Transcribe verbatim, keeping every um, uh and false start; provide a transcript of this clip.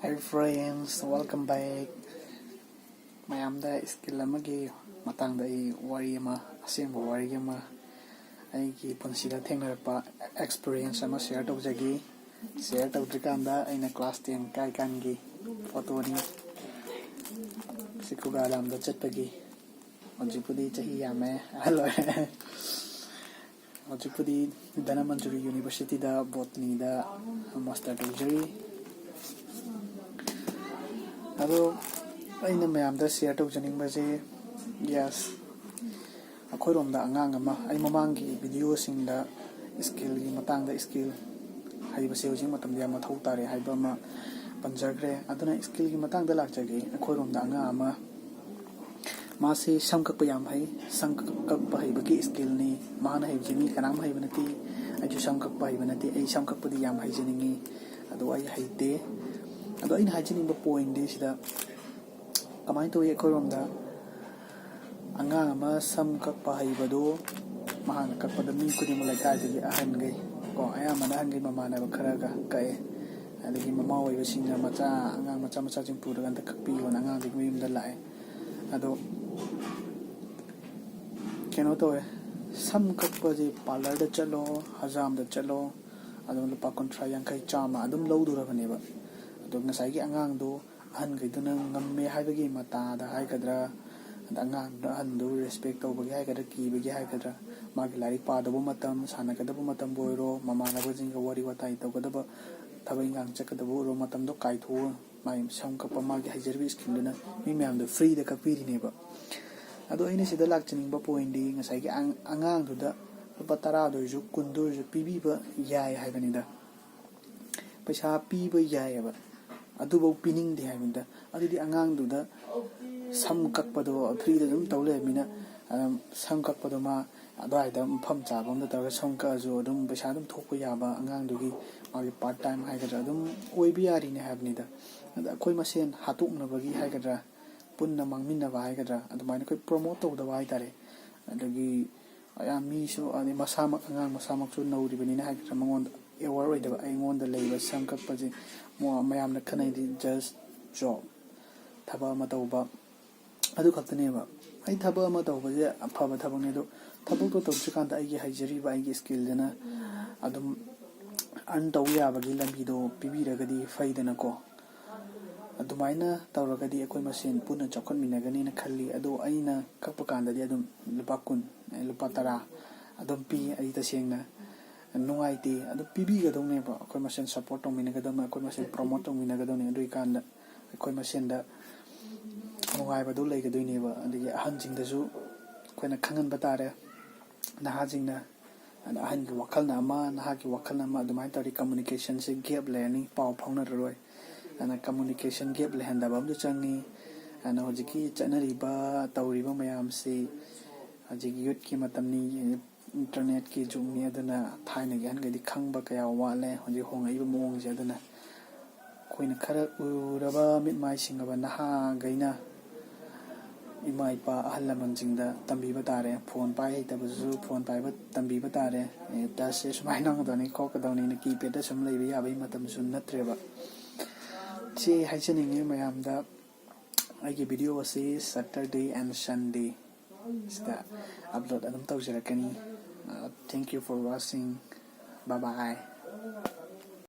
Hi friends, welcome back. ꯃꯌꯥꯝꯗ skill ꯑꯃꯒꯤ ꯃꯇꯥꯡꯗ ꯑꯩ ꯋꯥꯔꯤ ꯑꯃ, ꯑꯁꯦꯡꯕ ꯋꯥꯔꯤ ꯑꯃ, ꯑꯩꯒꯤ ꯄꯨꯟꯁꯤꯗ ꯊꯦꯡꯅꯔꯛꯄ experience ꯑꯃ share ꯇꯧꯖꯒꯦ꯫ Share ꯇꯧꯗ꯭ꯔꯤꯀꯥꯟꯗ ꯑꯩꯅ class ten ꯀꯥꯏ ꯀꯥꯟꯒꯤ photoꯅꯤ꯫ ꯁꯤ ꯈꯨꯒꯥ ꯗꯥꯝꯗ ꯆꯠꯄꯒꯤ꯫ ꯍꯧꯖꯤꯛꯄꯨꯗꯤ ꯆꯍꯤ ꯌꯥꯝꯃꯦ, ꯑꯍꯜ ꯑꯣꯏꯔꯦ꯫ ꯍꯧꯖꯤꯛꯄꯨꯗꯤ ꯙꯅꯃꯟꯖꯨꯔꯤ Universityꯗ botanyꯗ master ꯇꯧꯖꯔꯤ꯫ ꯑꯗꯣ ꯑꯩꯅ ꯃꯌꯥꯝꯗ share ꯇꯧꯖꯅꯤꯡꯕꯁꯦ, yes, ꯑꯩꯈꯣꯏꯔꯣꯝꯗ ꯑꯉꯥꯡ ꯑꯃ, ꯑꯩ ꯃꯃꯥꯡꯒꯤ videoꯁꯤꯡꯗ skillꯒꯤ ꯃꯇꯥꯡꯗ, skill ꯍꯩꯕꯁꯦ ꯍꯧꯖꯤꯛ ꯃꯇꯝꯗ ꯌꯥꯝ ꯃꯊꯧ ꯇꯥꯔꯦ ꯍꯥꯏꯕ ꯑꯃ ꯄꯟꯖꯈ꯭ꯔꯦ꯫ ꯑꯗꯨꯅ skillꯒꯤ ꯃꯇꯥꯡꯗ ꯂꯥꯛꯆꯒꯦ꯫ ꯑꯩꯈꯣꯏꯔꯣꯝꯗ ꯑꯉꯥꯡ ꯑꯃ, ꯃꯥꯁꯤ ꯁꯝ ꯀꯛꯄ ꯌꯥꯝ ꯍꯩ꯫ ꯁꯝ ꯀꯛ-, ꯀꯛꯄ ꯍꯩꯕꯒꯤ skillꯅꯤ꯫ ꯃꯥꯅ ꯍꯩꯕꯁꯤ ꯃꯤ ꯀꯅꯥꯝ ꯍꯩꯕ ꯅꯠꯇꯦ꯫ ꯑꯩꯁꯨ ꯁꯝ ꯀꯛꯄ ꯍꯩꯕ ꯅꯠꯇꯦ꯫ ꯑꯩ ꯁꯝ ꯀꯛꯄꯗꯤ ꯌꯥꯝ ꯍꯩꯖꯅꯤꯡꯉꯤ, ꯑꯗꯣ ꯑꯩ ꯍꯩꯇꯦ꯫ ꯑꯗꯣ ꯑꯩꯅ ꯍꯥꯏꯖꯅꯤꯡꯕ pointꯗꯤ ꯁꯤꯗ, ꯀꯃꯥꯏꯅ ꯇꯧꯏ, ꯑꯩꯈꯣꯏꯔꯣꯝꯗ ꯑꯉꯥꯡ ꯑꯃ ꯁꯝ ꯀꯛꯄ ꯍꯩꯕꯗꯣ, ꯃꯍꯥꯛꯅ ꯀꯛꯄꯗ ꯃꯤ ꯈꯨꯗꯤꯡꯃꯛ ꯂꯩꯀꯥꯏꯗꯒꯤ ꯑꯍꯟꯈꯩ ꯀꯣ, ꯑꯌꯥꯝꯕꯅ ꯑꯍꯟꯈꯩ ꯃꯃꯥꯟꯅꯕ ꯈꯔꯒ ꯀꯛꯑꯦ꯫ ꯑꯗꯒꯤ ꯃꯃꯥ ꯑꯣꯏꯕꯁꯤꯡꯅ ꯃꯆꯥ, ꯑꯉꯥꯡ ꯃꯆꯥ ꯃꯆꯥꯁꯤꯡ ꯄꯨꯔꯒ "ꯑꯝꯇ ꯀꯛꯄꯤꯌꯣꯅ" ꯑꯉꯥꯡꯗꯨꯒꯤ ꯃꯌꯨꯝꯗ ꯂꯥꯛꯑꯦ꯫ ꯑꯗꯣ ꯀꯩꯅꯣ ꯇꯧꯋꯦ, ꯁꯝ ꯀꯛꯄꯁꯦ parlourꯗ ꯆꯠꯂꯣ, ꯍꯖꯥꯝꯗ ꯆꯠꯂꯣ, ꯑꯗꯨꯝ ꯂꯨꯄꯥ ꯀꯨꯟꯊ꯭ꯔꯥ, ꯌꯥꯡꯈꯩ, ꯆꯥꯝꯃ ꯑꯗꯨꯝ ꯂꯧꯗꯣꯔꯕꯅꯦꯕ꯫ ꯑꯗꯣ ꯉꯁꯥꯏꯒꯤ ꯑꯉꯥꯡꯗꯣ ꯑꯍꯟꯈꯩꯗꯨꯅ ꯉꯝꯃꯦ ꯍꯥꯏꯕꯒꯤ ꯃꯇꯥꯗ ꯍꯥꯏꯒꯗ꯭ꯔꯥ, ꯑꯗ ꯑꯉꯥꯡꯗꯨꯅ ꯑꯍꯟꯗꯨ respect ꯇꯧꯕꯒꯤ ꯍꯥꯏꯒꯗ꯭ꯔꯥ, ꯀꯤꯕꯒꯤ ꯍꯥꯏꯒꯗ꯭ꯔꯥ, ꯃꯥꯒꯤ ꯂꯥꯏꯔꯤꯛ ꯄꯥꯗꯧꯕ ꯃꯇꯝ, ꯁꯥꯟꯅꯒꯗꯕ ꯃꯇꯝꯕꯨ ꯑꯣꯏꯔꯣ, ꯃꯃꯥꯟꯅꯕꯁꯤꯡꯒ ꯋꯥꯔꯤ ꯋꯥꯇꯥꯏ ꯇꯧꯒꯗꯕ, ꯊꯕꯛ ꯏꯟꯈꯥꯡ ꯆꯠꯀꯗꯕ ꯑꯣꯏꯔꯣ, ꯃꯇꯝꯗꯣ ꯀꯥꯏꯊꯣꯛꯑꯒ ꯃꯥꯒꯤ ꯁꯝ ꯀꯛꯄ, ꯃꯥꯒꯤ ꯍꯩꯖꯔꯤꯕ skillꯗꯨꯅ ꯃꯤ ꯃꯌꯥꯝꯗꯣ freeꯗ ꯀꯛꯄꯤꯔꯤꯅꯦꯕ꯫ ꯑꯗꯣ ꯑꯩꯅ ꯁꯤꯗ ꯂꯥꯛꯆꯅꯤꯡꯕ pointꯗꯤ ꯉꯁꯥꯏꯒꯤ ꯑꯉ-, ꯑꯉꯥꯡꯗꯨꯗ ꯂꯨꯄꯥ ꯇꯔꯥꯗ ꯑꯣꯏꯔꯁꯨ, ꯀꯨꯟꯗ ꯑꯣꯏꯔꯁꯨ ꯄꯤꯕꯤꯕ ꯌꯥꯏ ꯍꯥꯏꯕꯅꯤꯗ꯫ ꯄꯩꯁꯥ ꯄꯤꯕ ꯌꯥꯏꯑꯕ, ꯑꯗꯨꯐꯧ ꯄꯤꯅꯤꯡꯗꯦ ꯍꯥꯏꯕꯅꯤꯗ꯫ ꯑꯗꯨꯗꯤ ꯑꯉꯥꯡꯗꯨꯗ ꯁꯝ ꯀꯛꯄꯗꯣ freeꯗ ꯑꯗꯨꯝ ꯇꯧ ꯂꯩꯔꯕꯅꯤꯅ, ꯑꯗꯨꯝ ꯁꯝ ꯀꯛꯄꯗꯣ ꯃꯥ ꯑꯗꯨꯋꯥꯏꯗ ꯃꯐꯝ ꯆꯥꯕ ꯑꯝꯗ ꯇꯧꯔꯒ ꯁꯝ ꯀꯛꯑꯁꯨ ꯑꯗꯨꯝ ꯄꯩꯁꯥ ꯑꯗꯨꯝ ꯊꯣꯛꯄ ꯌꯥꯕ, ꯑꯉꯥꯡꯗꯨꯒꯤ ꯃꯥꯒꯤ part time ꯍꯥꯏꯒꯗ꯭ꯔꯥ ꯑꯗꯨꯝ ꯑꯣꯏꯕ ꯌꯥꯔꯤꯅꯦ ꯍꯥꯏꯕꯅꯤꯗ꯫ ꯑꯗ ꯑꯩꯈꯣꯏ ꯃꯁꯦꯟ ꯍꯥꯠꯇꯣꯛꯅꯕꯒꯤ ꯍꯥꯏꯒꯗ꯭ꯔꯥ, ꯄꯨꯟꯅ ꯃꯥꯡꯃꯤꯟꯅꯕ ꯍꯥꯏꯒꯗ꯭ꯔꯥ, ꯑꯗꯨꯃꯥꯏꯅ ꯑꯩꯈꯣꯏ promote ꯇꯧꯗꯕ ꯍꯥꯏꯇꯥꯔꯦ꯫ ꯑꯗꯒꯤ ꯌꯥꯝ ꯃꯤꯁꯨ, ꯑꯗꯩ ꯃꯁꯥꯃꯛ, ꯑꯉꯥꯡ ꯃꯁꯥꯃꯛꯁꯨ ꯅꯧꯔꯤꯕꯅꯤꯅ ꯍꯥꯏꯒꯗ꯭ꯔꯥ, ꯃꯉꯣꯟꯗ ꯑꯦꯋꯥꯔ ꯑꯣꯏꯗꯕ ꯑꯩꯉꯣꯟꯗ ꯂꯩꯕ ꯁꯝ ꯀꯛꯄꯁꯦ ꯃꯌꯥꯝꯅ ꯈꯟꯅꯩꯗꯤ just job, ꯊꯕꯛ ꯑꯃ ꯇꯧꯕ, ꯑꯗꯨ ꯈꯛꯇꯅꯦꯕ꯫ ꯑꯩ ꯊꯕꯛ ꯑꯃ ꯇꯧꯕꯁꯦ ꯑꯐꯕ ꯊꯕꯛꯅꯦ, ꯑꯗꯣ ꯊꯕꯛꯇꯣ ꯇꯧꯗ꯭ꯔꯤꯀꯥꯟꯗ ꯑꯩꯒꯤ ꯍꯩꯖꯔꯤꯕ ꯑꯩꯒꯤ ꯁ꯭ꯀꯤꯜꯗꯨꯅ ꯑꯗꯨꯝ ꯑꯔꯟ ꯇꯧꯕ ꯌꯥꯕꯒꯤ ꯂꯝꯕꯤꯗꯣ ꯄꯤꯕꯤꯔꯒꯗꯤ ꯐꯩꯗꯅꯀꯣ꯫ ꯑꯗꯨꯃꯥꯏꯅ ꯇꯧꯔꯒꯗꯤ ꯑꯩꯈꯣꯏ ꯃꯁꯦꯟ ꯄꯨꯟꯅ ꯆꯥꯎꯈꯠꯃꯤꯟꯅꯒꯅꯤꯅ ꯈꯜꯂꯤ꯫ ꯑꯗꯣ ꯑꯩꯅ ꯀꯛꯄ ꯀꯥꯟꯗꯗꯤ ꯑꯗꯨꯝ ꯂꯨꯄꯥ ꯀꯨꯟ, ꯂꯨꯄꯥ ꯇꯔꯥ ꯑꯗꯨꯝ ꯄꯤ꯫ ꯑꯩ ꯇꯁꯦꯡꯅ ꯅꯨꯡꯉꯥꯏꯇꯦ꯫ ꯑꯗꯨ ꯄꯤꯕꯤꯒꯗꯧꯅꯦꯕ, ꯑꯩꯈꯣꯏ ꯃꯁꯦꯟ ꯁꯞꯄꯣꯔꯠ ꯇꯧꯃꯤꯟꯅꯒꯗꯧꯅꯤ, ꯑꯩꯈꯣꯏ ꯃꯁꯦꯟ ꯄ꯭ꯔꯣꯃꯣꯠ ꯇꯧꯃꯤꯟꯅꯒꯗꯧꯅꯤ꯫ ꯑꯗꯨꯏꯀꯥꯟꯗ ꯑꯩꯈꯣꯏ ꯃꯁꯦꯟꯗ ꯅꯨꯡꯉꯥꯏꯕꯗꯨ ꯂꯩꯒꯗꯣꯏꯅꯦꯕ꯫ ꯑꯗꯒꯤ ꯑꯍꯟꯁꯤꯡꯗꯁꯨ ꯑꯩꯈꯣꯏꯅ ꯈꯪꯍꯟꯕ ꯇꯥꯔꯦ꯫ ꯅꯍꯥꯁꯤꯡꯅ ꯑꯗ ꯑꯍꯟꯒꯤ ꯋꯥꯈꯜꯅ ꯑꯃ, ꯅꯍꯥꯒꯤ ꯋꯥꯈꯜꯅ ꯑꯃ, ꯑꯗꯨꯃꯥꯏꯅ ꯇꯧꯔꯗꯤ ꯀꯝꯃꯨꯅꯤꯀꯦꯁꯟꯁꯦ ꯒꯦꯞ ꯂꯩꯔꯅꯤ, ꯄꯥꯎ ꯐꯥꯎꯅꯔꯔꯣꯏ꯫ ꯑꯗꯨꯅ ꯀꯝꯃꯨꯅꯤꯀꯦꯁꯟ ꯒꯦꯞ ꯂꯩꯍꯟꯗꯕ ꯑꯃꯁꯨ ꯆꯪꯉꯤ꯫ ꯑꯗꯨꯅ ꯍꯧꯖꯤꯛꯀꯤ ꯆꯠꯅꯔꯤꯕ, ꯇꯧꯔꯤꯕ ꯃꯌꯥꯝꯁꯤ ꯍꯧꯖꯤꯛ ꯌꯨꯠꯀꯤ ꯃꯇꯝꯅꯤ, ꯏꯟꯇꯔꯅꯦꯠꯀꯤ ꯖꯨꯒꯅꯤ꯫ ꯑꯗꯨꯅ ꯊꯥꯏꯅꯒꯤ ꯑꯍꯟꯈꯩꯗꯤ ꯈꯪꯕ ꯀꯌꯥ ꯋꯥꯠꯂꯦ ꯍꯧꯖꯤꯛ ꯍꯣꯡꯉꯛꯏꯕ ꯃꯑꯣꯡꯁꯦ꯫ ꯑꯗꯨꯅ ꯑꯩꯈꯣꯏꯅ ꯈꯔ ꯎꯔꯕ ꯃꯤꯠ ꯃꯥꯏ ꯁꯤꯡꯉꯕ ꯅꯍꯥꯈꯩꯅ ꯏꯃꯥ ꯏꯄꯥ ꯑꯍꯜ ꯂꯃꯟꯁꯤꯡꯗ ꯇꯝꯕꯤꯕ ꯇꯥꯔꯦ꯫ ꯐꯣꯟ ꯄꯥꯏ ꯍꯩꯇꯕꯁꯨ ꯐꯣꯟ ꯄꯥꯏꯕ ꯇꯝꯕꯤꯕ ꯇꯥꯔꯦ꯫ ꯑꯦ, ꯇꯁꯁꯦ ꯁꯨꯃꯥꯏꯅ ꯇꯧꯒꯗꯧꯅꯤ ꯈꯣꯠꯀꯗꯧꯅꯤꯅ ꯀꯤꯄꯦꯗꯇ ꯁꯨꯝ ꯂꯩꯕ ꯌꯥꯕꯒꯤ ꯃꯇꯝꯁꯨ ꯅꯠꯇ꯭ꯔꯦꯕ꯫ ꯁꯤ ꯍꯥꯏꯖꯅꯤꯡꯉꯤ ꯃꯌꯥꯝꯗ꯫ ꯑꯩꯒꯤ ꯚꯤꯗꯤꯑꯣ ꯑꯁꯤ Saturday and Sunday ꯁꯤꯗ ꯑꯞꯂꯣꯗ ꯑꯗꯨꯝ ꯇꯧꯖꯔꯛꯀꯅꯤ꯫ Thank you for watching. Bye bye.